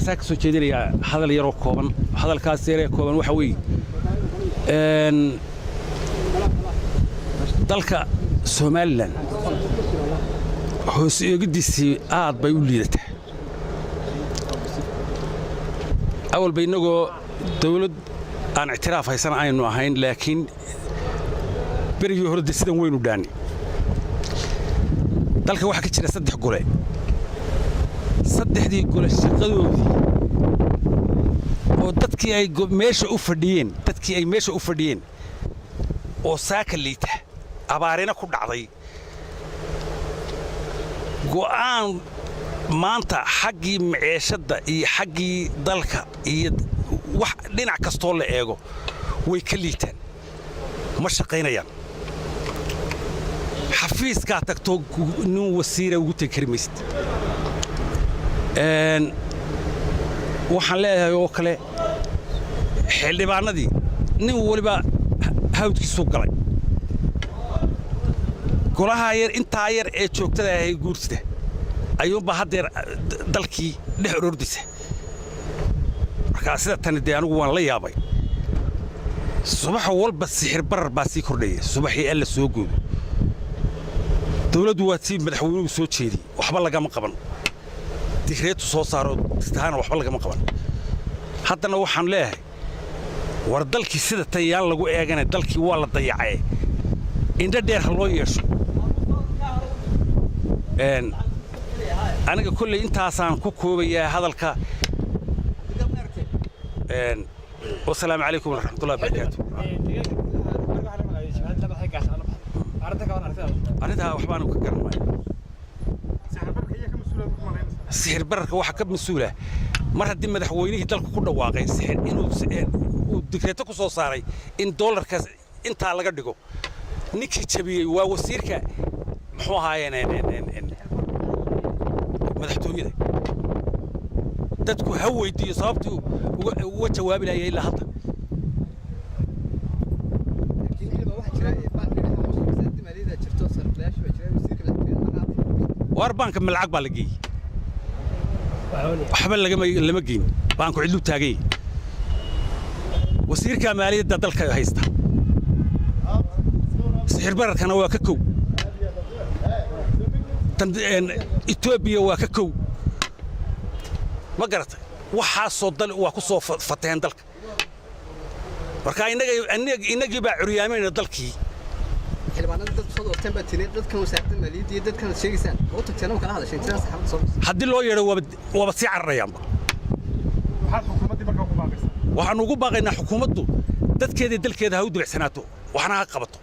Halkaasaa ka soo jeedinayaa hadal yaroo kooban. Hadalkaas yaree kooban waxa weeye, dalka Somaliland hoos eegiddiisii aad bay u liidataa. Awalba innagoo dawlad aan ictiraaf haysan aynu ahayn, laakiin berigii hore de sidan waynu dhaannay. Dalka waxaa ka jira saddex gole. Saddexdii gole shaqadoodii oo dadkii ay meesha u fadhiyeen, dadkii ay meesha u fadhiyeen oo saaka liita, abaarina ku dhacday, go'aan maanta xaggii maceeshadda iyo xaggii dalka iyo wax dhinac kastoo la eego way ka liitaan, ma shaqaynayaan. Xafiiskaa tagto nin wasiira ugu tegi kari maysid. Waxaan leeyahay oo kale, xildhibaanadii nin waliba hawdkiisuu galay. Golaha yar, intaa yar ee joogtada ahay, guursida ayuunbaa haddeer dalkii dhex orordisa. Markaa sida tani dee anigu waan la yaabay. Subax walba sixir barar baa sii kordhaya. Subaxii Alla soo goodo, dawladdu waa tii madaxweynuhu soo jeediyey, waxba lagama qaban. Digreetu soo saaro taana waxba lagama qaban. Haddana waxaan leeyahay, war dalkii sida tan yaan lagu eegana, dalkii waa la dayacee, indho dheer ha loo yeesho. Aniga kolley intaasaan ku koobayaa hadalka. Wasalaamu calaykum waraxmatullahi wabarakaatu. Arrintaa waxbaanu ka garan maayo. Sixir bararka waxaa ka mas-uula, mar haddii madaxweynihii dalka ku dhawaaqay sixir inuu uu digreeto ku soo saaray in doolarkaas intaa laga dhigo, ninkii jabiyey waa wasiirka, muxuu ahaayeen, madaxtooyada. Dadku ha weydiiyo sababtii uga jawaabi lahaya ilaa hadda. Laakiin xildhibaan, waxaa jira baanka dhexe, wasaaradda maaliyadda jirto, sariflayaasha baa jira, wasiirka madaxtooyada ma qaatay. Waar baanka ma lacag baa la geeyey? Waxba lagama lama geyn. Baanku cidluu taagan yahay. Wasiirka maaliyadda dalka haysta. Sixir bararkana waa ka kow. Tan Etoobiya waa ka kow, ma garatay? Waxaasoo dal waa ku soo fataheen dalka. Marka innagii baa curyaamayna dalkii. Xildhibaanada dadku soo doorteen baa tiri, dadkan wasaaradda maaliyadda iyo dadkan aad sheegaysaan oo tagteen oo kala hadasheen sidaas saxaafadda soo Haddii loo yeedho waaba sii cararayaanba. Maxaad xukuumaddii markaa ku baaqaysaa? Waxaanu ugu baaqaynaa xukuumaddu dadkeeda, dalkeeda ha u dibicsanaato, waxna ha qabato.